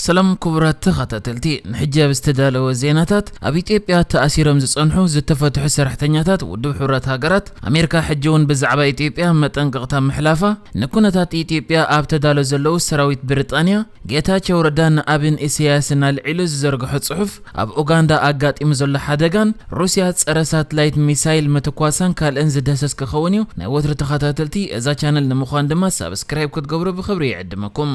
ሰላም ክቡራት ተኸታተልቲ፣ ንሕጂ ኣብ ዝተዳለወ ዜናታት፣ ኣብ ኢትዮጵያ ተኣሲሮም ዝጸንሑ ዝተፈትሑ ሰራሕተኛታት ውድብ ሕቡራት ሃገራት ኣሜሪካ ሕጂ እውን ብዛዕባ ኢትዮጵያ መጠንቀቕታ ምሕላፋ፣ ንኩነታት ኢትዮጵያ ኣብ ተዳሎ ዘለዉ ሰራዊት ብሪጣንያ፣ ጌታቸው ረዳ ንኣብን ኢሳያስን ኣልዒሉ ዝዘርግሖ ጽሑፍ፣ ኣብ ኡጋንዳ ኣጋጢሙ ዘሎ ሓደጋን ሩስያ ጸረ ሳትላይት ሚሳይል ምትኳሳን ካልእን ዝድህሰስ ክኸውን እዩ። ናይ ወትሩ ተኸታተልቲ እዛ ቻነል ንምዃን ድማ ሳብስክራይብ ክትገብሩ ብኽብሪ ይዕድመኩም።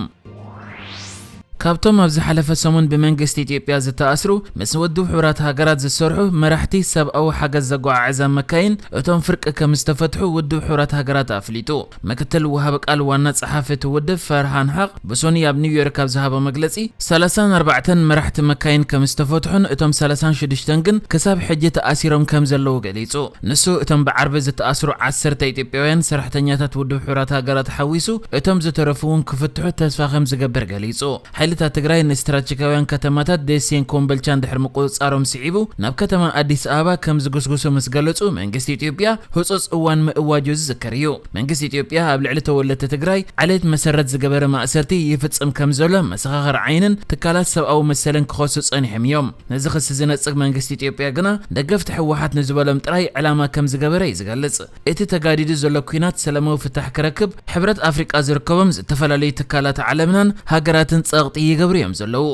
ካብቶም ኣብ ዝሓለፈ ሰሙን ብመንግስቲ ኢትዮጵያ ዝተኣስሩ፣ ምስ ውድብ ሕቡራት ሃገራት ዝሰርሑ መራሕቲ ሰብኣዊ ሓገዝ ዘጓዓዕዛ መካይን እቶም ፍርቂ ከም ዝተፈትሑ ውድብ ሕቡራት ሃገራት ኣፍሊጡ። ምክትል ወሃቢ ቃል ዋና ጸሓፊ እቲ ውድብ ፈርሃን ሓቕ ብሶኒ ኣብ ኒውዮርክ ኣብ ዝሃቦ መግለጺ፣ ሰላሳን ኣርባዕተን መራሕቲ መካይን ከም ዝተፈትሑን እቶም ሰላሳን ሽዱሽተን ግን ክሳብ ሕጂ ተኣሲሮም ከም ዘለዉ ገሊጹ። ንሱ እቶም ብዓርቢ ዝተኣስሩ ዓሰርተ ኢትዮጵያውያን ሰራሕተኛታት ውድብ ሕቡራት ሃገራት ሓዊሱ እቶም ዝተረፉ እውን ክፍትሑ ተስፋ ከም ዝገብር ገሊጹ። ሓይልታት ትግራይ ንስትራቴጂካውያን ከተማታት ደሴን ኮምበልቻን ድሕሪ ምቁጽጻሮም ስዒቡ ናብ ከተማ ኣዲስ ኣበባ ከም ዝጉስጉሱ ምስ ገለጹ፣ መንግስቲ ኢትዮጵያ ህጹጽ እዋን ምእዋጁ ዝዝከር እዩ። መንግስቲ ኢትዮጵያ ኣብ ልዕሊ ተወለድቲ ትግራይ ዓሌት መሰረት ዝገበረ ማእሰርቲ ይፍጽም ከም ዘሎ መሰኻኽር ዓይንን ትካላት ሰብኣዊ መሰልን ክኸሱ ጸኒሖም እዮም። ነዚ ክሲ ዝነጽግ መንግስቲ ኢትዮጵያ ግና ደገፍቲ ህወሓት ንዝበሎም ጥራይ ዕላማ ከም ዝገበረ እዩ ዝገልጽ። እቲ ተጋዲዱ ዘሎ ኲናት ሰላማዊ ፍታሕ ክረክብ ሕብረት ኣፍሪቃ ዝርከቦም ዝተፈላለዩ ትካላት ዓለምናን ሃገራትን ጸቕጢ ይገብሩ እዮም ዘለዉ።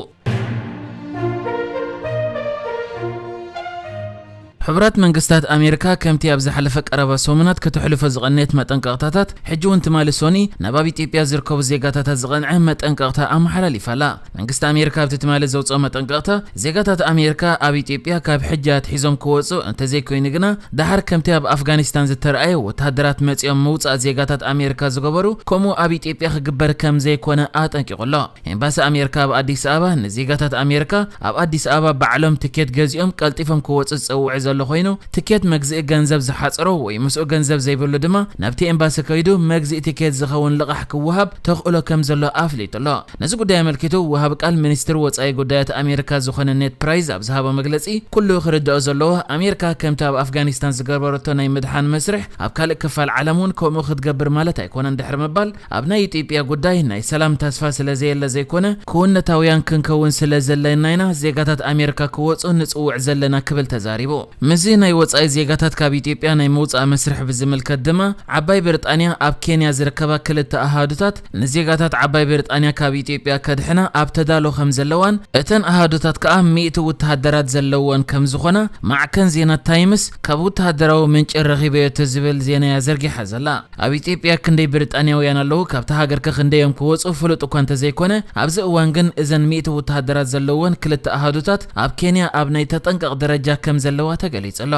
ሕቡራት መንግስታት ኣሜሪካ ከምቲ ኣብ ዝሓለፈ ቀረባ ሰሙናት ከተሕልፎ ዝቐነየት መጠንቀቕታታት፣ ሕጂ እውን ትማሊ ሶኒ ናብ ኣብ ኢትዮጵያ ዝርከቡ ዜጋታታ ዝቐንዐ መጠንቀቕታ ኣመሓላሊፋ ኣላ። መንግስቲ ኣሜሪካ ኣብቲ ትማሊ ዘውፅኦ መጠንቀቕታ፣ ዜጋታት ኣሜሪካ ኣብ ኢትዮጵያ ካብ ሕጂ ኣትሒዞም ክወፁ እንተዘይኮይኑ ግና፣ ደሓር ከምቲ ኣብ ኣፍጋኒስታን ዝተረኣየ ወታደራት መፂኦም ምውፃእ ዜጋታት ኣሜሪካ ዝገበሩ፣ ከምኡ ኣብ ኢትዮጵያ ክግበር ከም ዘይኮነ ኣጠንቂቑ ኣሎ። ኤምባሲ ኣሜሪካ ኣብ ኣዲስ ኣበባ ንዜጋታት ኣሜሪካ ኣብ ኣዲስ ኣበባ ባዕሎም ትኬት ገዚኦም ቀልጢፎም ክወፁ ዝፀውዕ ዘሎ ኮይኑ፣ ትኬት መግዝኢ ገንዘብ ዝሓፀሮ ወይ ምስኡ ገንዘብ ዘይብሉ ድማ ናብቲ ኤምባሲ ከይዱ መግዝኢ ትኬት ዝኸውን ልቓሕ ክወሃብ ተኽእሎ ከም ዘሎ ኣፍሊጡ ኣሎ። ነዚ ጉዳይ ኣመልኪቱ ወሃቢ ቃል ሚኒስትሪ ወፃኢ ጉዳያት ኣሜሪካ ዝኾነ ኔድ ፕራይስ ኣብ ዝሃቦ መግለፂ፣ ኩሉ ክርድኦ ዘለዎ፣ ኣሜሪካ ከምቲ ኣብ ኣፍጋኒስታን ዝገበረቶ ናይ ምድሓን መስርሕ ኣብ ካልእ ክፋል ዓለም እውን ከምኡ ክትገብር ማለት ኣይኮነን ድሕሪ ምባል፣ ኣብ ናይ ኢትዮጵያ ጉዳይ ናይ ሰላም ተስፋ ስለ ዘየለ ዘይኮነ፣ ክውንነታውያን ክንከውን ስለ ዘለና ኢና ዜጋታት ኣሜሪካ ክወፁ ንፅውዕ ዘለና ክብል ተዛሪቡ። ምስዚ ናይ ወፃኢ ዜጋታት ካብ ኢትዮጵያ ናይ ምውፃእ መስርሕ ብዝምልከት ድማ፣ ዓባይ ብሪጣንያ ኣብ ኬንያ ዝርከባ ክልተ ኣሃዱታት ንዜጋታት ዓባይ ብሪጣንያ ካብ ኢትዮጵያ ከድሕና ኣብ ተዳሎ ከም ዘለዋን፣ እተን ኣሃዱታት ከኣ ሚእቲ ወተሃደራት ዘለወን ከም ዝኾና ማዕከን ዜና ታይምስ ካብ ወተሃደራዊ ምንጪ ረኺበዮ እቲ ዝብል ዜና እያ ዘርጊሓ ዘላ። ኣብ ኢትዮጵያ ክንደይ ብሪጣንያውያን ኣለዉ፣ ካብታ ሃገር ከ ክንደዮም ክወፁ ፍሉጥ እኳ እንተዘይኮነ፣ ኣብዚ እዋን ግን እዘን ሚእቲ ወተሃደራት ዘለወን ክልተ ኣሃዱታት ኣብ ኬንያ ኣብ ናይ ተጠንቀቕ ደረጃ ከም ዘለዋ ተገሊጹ ኣሎ።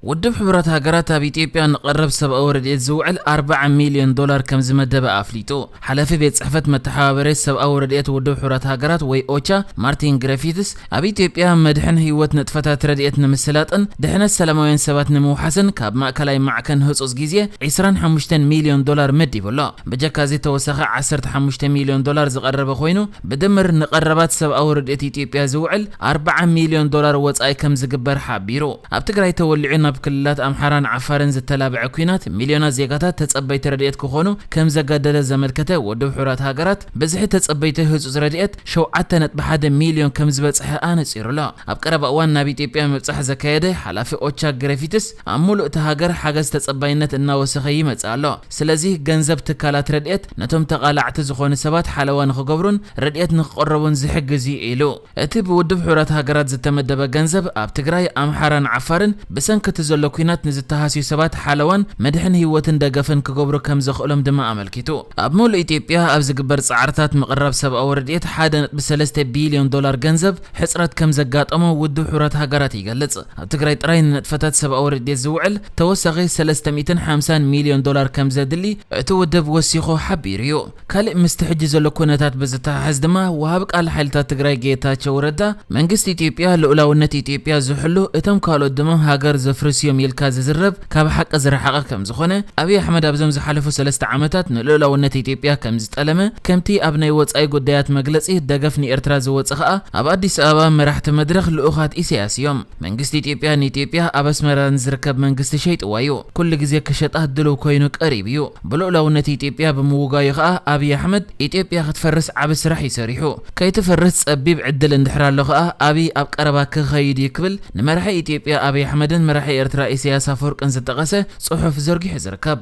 ውድብ ሕቡራት ሃገራት ኣብ ኢትዮጵያ ንቐረብ ሰብኣዊ ረድኤት ዝውዕል ኣርባዓ ሚልዮን ዶላር ከም ዝመደበ ኣፍሊጡ። ሓላፊ ቤት ጽሕፈት መተሓባበሪ ሰብኣዊ ረድኤት ውድብ ሕቡራት ሃገራት ወይ ኦቻ ማርቲን ግሪፊትስ፣ ኣብ ኢትዮጵያ መድሕን ህይወት ንጥፈታት ረድኤት ንምስላጥን ድሕነት ሰላማውያን ሰባት ንምውሓስን ካብ ማእከላይ ማዕከን ህጹጽ ግዜ ዕስራን ሓሙሽተን ሚልዮን ዶላር መዲቡ ኣሎ። ብጀካ እዚ ተወሳኺ ዓሰርተ ሓሙሽተ ሚልዮን ዶላር ዝቐረበ ኮይኑ፣ ብድምር ንቐረባት ሰብኣዊ ረድኤት ኢትዮጵያ ዝውዕል ኣርባዓ ሚልዮን ዶላር ወጻኢ ከም ዝግበር ሓቢሩ። ኣብ ትግራይ ተወሊዑ ናብ ክልላት ኣምሓራን ዓፋርን ዝተላብዐ ኲናት፣ ሚልዮናት ዜጋታት ተጸበይቲ ረድኤት ክኾኑ ከም ዘገደደ ዘመልከተ ውድብ ሕቡራት ሃገራት፣ ብዝሒ ተጸበይቲ ህጹጽ ረድኤት ሸውዓተ ነጥቢ ሓደ ሚልዮን ከም ዝበጽሐ ኣነጺሩ ኣሎ። ኣብ ቀረባ እዋን ናብ ኢትዮጵያ ምብጻሕ ዘካየደ ሓላፊ ኦቻ ግሪፊትስ፣ ኣብ ሙሉእ እታ ሃገር ሓገዝ ተጸባይነት እናወሰኸ ይመጽእ ኣሎ። ስለዚ ገንዘብ ትካላት ረድኤት ነቶም ተቓላዕቲ ዝኾኑ ሰባት ሓለዋ ንኽገብሩን ረድኤት ንኽቕረቡን ዝሕግዝ እዩ ኢሉ። እቲ ብውድብ ሕቡራት ሃገራት ዝተመደበ ገንዘብ ኣብ ትግራይ፣ ኣምሓራን ዓፋርን ብሰንኪ እቲ ዘሎ ኲናት ንዝተሃስዩ ሰባት ሓለዋን መድሕን ህይወትን ደገፍን ክገብሩ ከም ዘኽእሎም ድማ ኣመልኪቱ። ኣብ ሙሉእ ኢትዮጵያ ኣብ ዝግበር ጻዕርታት ምቕራብ ሰብኣዊ ረድኤት ሓደ ነጥቢ ሰለስተ ቢልዮን ዶላር ገንዘብ ሕጽረት ከም ዘጋጠሞ ውድብ ሕቡራት ሃገራት ይገልጽ። ኣብ ትግራይ ጥራይ ንንጥፈታት ሰብኣዊ ረድኤት ዝውዕል ተወሳኺ ሰለስተ ሚእትን ሓምሳን ሚልዮን ዶላር ከም ዘድሊ እቲ ውድብ ወሲኹ ሓቢሩ እዩ። ካልእ ምስቲ ሕጂ ዘሎ ኩነታት ብዝተሓሓዝ ድማ፣ ወሃቢ ቃል ሓይልታት ትግራይ ጌታቸው ረዳ፣ መንግስቲ ኢትዮጵያ ልኡላውነት ኢትዮጵያ ዝሕሉ፣ እቶም ካልኦት ድማ ሃገር ዘፍርሱ እዮም ኢልካ ዝዝረብ ካብ ሓቂ ዝረሓቐ ከም ዝኾነ፣ ኣብይ ኣሕመድ ኣብዞም ዝሓለፉ ሰለስተ ዓመታት ንልኡላውነት ኢትዮጵያ ከም ዝጠለመ፣ ከምቲ ኣብ ናይ ወጻኢ ጉዳያት መግለጺ ደገፍ ንኤርትራ ዝወጸ ኸኣ ኣብ ኣዲስ ኣበባ መራሕቲ መድረኽ ልኡኻት ኢሳያስ እዮም። መንግስቲ ኢትዮጵያ ንኢትዮጵያ ኣብ ኣስመራ ንዝርከብ መንግስቲ ሸይጥዋ እዩ። ኩሉ ግዜ ክሸጣ ድሉው ኮይኑ ቀሪቡ እዩ። ብልኡላውነት ኢትዮጵያ ብምውጋዩ ኸኣ ኣብይ ኣሕመድ ኢትዮጵያ ክትፈርስ ዓቢ ስራሕ እዩ ሰሪሑ። ከይትፈርስ ጸቢብ ዕድል እንድሕር ኣሎ ኸኣ ኣብይ ኣብ ቀረባ ክኸይድ እዩ ክብል ንመራሒ ኢትዮጵያ ኣብይ ኣሕመድን መራሒ ኤርትራ ኢሳያስ ኣፈወርቅን ዝጠቐሰ ጽሑፍ ዘርጊሑ ዝርከብ።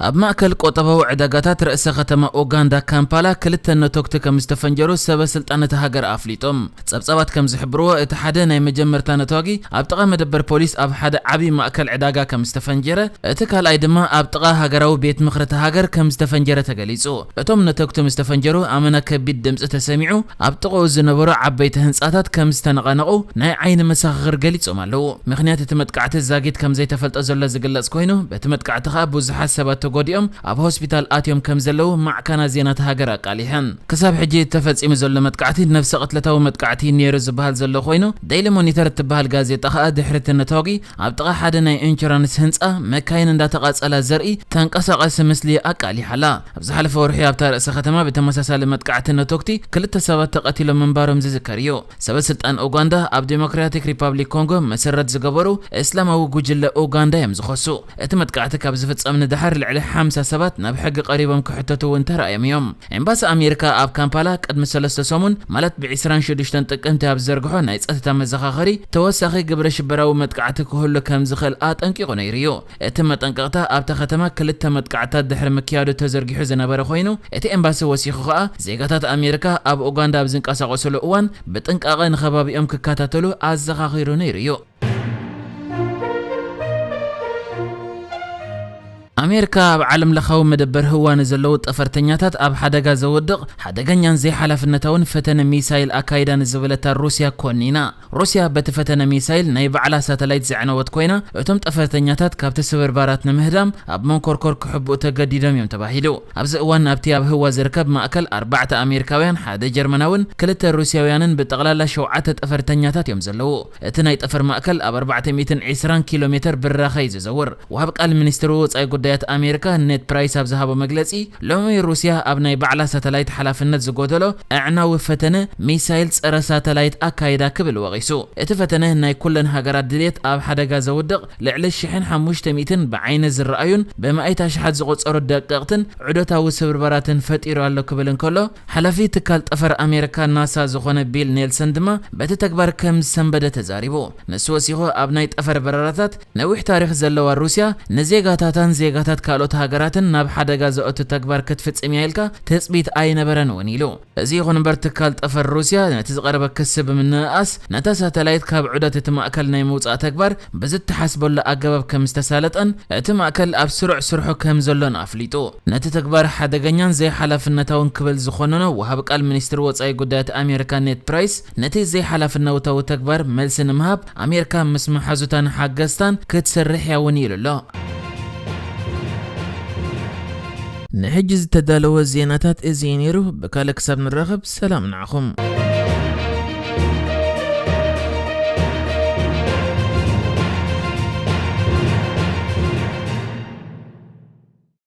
ኣብ ማእከል ቆጠባዊ ዕዳጋታት ርእሰ ከተማ ኡጋንዳ ካምፓላ ክልተ ነቶግቲ ከም ዝተፈንጀሩ ሰበ ስልጣን እታ ሃገር ኣፍሊጦም። ጸብጻባት ከም ዝሕብርዎ እቲ ሓደ ናይ መጀመርታ ነታጊ ኣብ ጥቓ መደበር ፖሊስ ኣብ ሓደ ዓቢ ማእከል ዕዳጋ ከም ዝተፈንጀረ፣ እቲ ካልኣይ ድማ ኣብ ጥቓ ሃገራዊ ቤት ምኽሪ እታ ሃገር ከም ዝተፈንጀረ ተገሊጹ። እቶም ነቶግቲ ምስ ተፈንጀሩ ኣመና ከቢድ ድምጺ ተሰሚዑ፣ ኣብ ጥቓኡ ዝነበሩ ዓበይቲ ህንጻታት ከም ዝተነቓነቑ ናይ ዓይኒ መሰኻኽር ገሊጾም ኣለዉ። ምኽንያት እቲ መጥቃዕቲ ዛጊት ከም ዘይተፈልጠ ዘሎ ዝግለጽ ኮይኑ፣ በቲ መጥቃዕቲ ኸኣ ብዙሓት ሰባት ተጎዲኦም ኣብ ሆስፒታል ኣትዮም ከም ዘለዉ ማዕከናት ዜና እታ ሃገር ኣቃሊሐን። ክሳብ ሕጂ ተፈጺሙ ዘሎ መጥቃዕቲ ነፍሰ ቅትለታዊ መጥቃዕቲ ነይሩ ዝበሃል ዘሎ ኮይኑ፣ ዴይሊ ሞኒተር እትበሃል ጋዜጣ ኸኣ ድሕሪ እቲ ነታጒ ኣብ ጥቓ ሓደ ናይ ኢንሹራንስ ህንጻ መካይን እንዳተቓጸላ ዘርኢ ተንቀሳቓሲ ምስሊ ኣቃሊሓ ኣላ። ኣብ ዝሓለፈ ወርሒ ኣብታ ርእሰ ከተማ ብተመሳሳሊ መጥቃዕቲ ነቶግቲ ክልተ ሰባት ተቐቲሎም ምንባሮም ዝዝከር እዩ። ሰበ ስልጣን ኡጋንዳ ኣብ ዴሞክራቲክ ሪፓብሊክ ኮንጎ መሰረት ዝገበሩ እስላማዊ ጉጅለ ኡጋንዳ እዮም ዝኸሱ። እቲ መጥቃዕቲ ካብ ዝፍጸም ንደሓር ልዕሊ ሓምሳ ሰባት ናብ ሕጊ ቀሪቦም ክሕተቱ እውን ተራእዮም እዮም። ኤምባሲ ኣሜሪካ ኣብ ካምፓላ ቅድሚ ሰለስተ ሰሙን ማለት ብ ዕስራን ሽዱሽተን ጥቅምቲ ኣብ ዝዘርግሖ ናይ ጸጥታ መዘኻኸሪ ተወሳኺ ግብረ ሽበራዊ መጥቃዕቲ ክህሉ ከም ዝኽእል ኣጠንቂቑ ነይሩ እዩ። እቲ መጠንቀቕታ ኣብታ ከተማ ክልተ መጥቃዕትታት ድሕሪ ምክያዱ ተዘርጊሑ ዝነበረ ኮይኑ፣ እቲ ኤምባሲ ወሲኹ ኸኣ ዜጋታት ኣሜሪካ ኣብ ኡጋንዳ ኣብ ዝንቀሳቐሱሉ እዋን ብጥንቃቐ ንኸባቢኦም ክከታተሉ ኣዘኻኺሩ ነይሩ እዩ። ኣሜሪካ ኣብ ዓለም ለኻዊ መደበር ህዋ ንዘለዉ ጠፈርተኛታት ኣብ ሓደጋ ዘወድቕ ሓደገኛን ዘይሓላፍነታውን ፈተነ ሚሳይል ኣካይዳ ንዝበለታ ሩስያ ኮኒና። ሩስያ በቲ ፈተነ ሚሳይል ናይ ባዕላ ሳተላይት ዘዕነወት ኮይና፣ እቶም ጠፈርተኛታት ካብቲ ስብርባራት ንምህዳም ኣብ መንኮርኮር ክሕብኡ ተገዲዶም እዮም ተባሂሉ። ኣብዚ እዋን ኣብቲ ኣብ ህዋ ዝርከብ ማእከል ኣርባዕተ ኣሜሪካውያን፣ ሓደ ጀርመናውን ክልተ ሩስያውያንን ብጠቕላላ ሸውዓተ ጠፈርተኛታት እዮም ዘለዉ። እቲ ናይ ጠፈር ማእከል ኣብ ኣርባዕተ ሚእትን ዕስራን ኪሎ ሜተር ብራኸ እዩ ዝዘውር። ወሃብ ቃል ሚኒስትሪ ወጻኢ ጉዳያት ኣሜሪካ ኔድ ፕራይስ ኣብ ዝሃቦ መግለጺ፣ ሎሚ ሩስያ ኣብ ናይ ባዕላ ሳተላይት ሓላፍነት ዝጎደሎ ኣዕናዊ ፈተነ ሚሳይል ጸረ ሳተላይት ኣካይዳ ክብል ወቒሱ። እቲ ፈተነ ናይ ኩለን ሃገራት ድልየት ኣብ ሓደጋ ዘውድቕ ልዕሊ ሽሕን ሓሙሽተ ሚእትን ብዓይኒ ዝረኣዩን ብመኣይት ኣሽሓት ዝቑጸሩ ደቀቕትን ዑደታዊ ስብርባራትን ፈጢሩ ኣሎ ክብል እንከሎ፣ ሓላፊ ትካል ጠፈር ኣሜሪካ ናሳ ዝኾነ ቢል ኔልሰን ድማ በቲ ተግባር ከም ዝሰንበደ ተዛሪቡ። ንሱ ወሲኹ ኣብ ናይ ጠፈር በረራታት ነዊሕ ታሪኽ ዘለዋ ሩስያ ንዜጋታታን ዜጋታት ካልኦት ሃገራትን ናብ ሓደጋ ዘእቱ ተግባር ክትፍጽም እያ ኢልካ ትጽቢት ኣይነበረን እውን ኢሉ። እዚ ይኹን እምበር ትካል ጠፈር ሩስያ ነቲ ዝቐረበ ክሲ ብምንእኣስ ነታ ሳተላይት ካብ ዑደት እቲ ማእከል ናይ ምውጻእ ተግባር ብዝተሓስበሉ ኣገባብ ከም ዝተሳለጠን እቲ ማእከል ኣብ ስሩዕ ስርሑ ከም ዘሎን ኣፍሊጡ። ነቲ ተግባር ሓደገኛን ዘይሓላፍነታውን ክብል ዝኾነኖ ወሃብ ቃል ሚኒስትሪ ወጻኢ ጉዳያት ኣሜሪካ ኔድ ፕራይስ ነቲ ዘይሓላፍነታዊ ተግባር መልሲ ንምሃብ ኣሜሪካ ምስ መሓዙታን ሓገዝታን ክትሰርሕ እያ እውን ኢሉ ኣሎ። ንሕጂ ዝተዳለወ ዜናታት እዚ እዩ ነይሩ። ብካልእ ክሳብ ንራኸብ ሰላም ንዓኹም።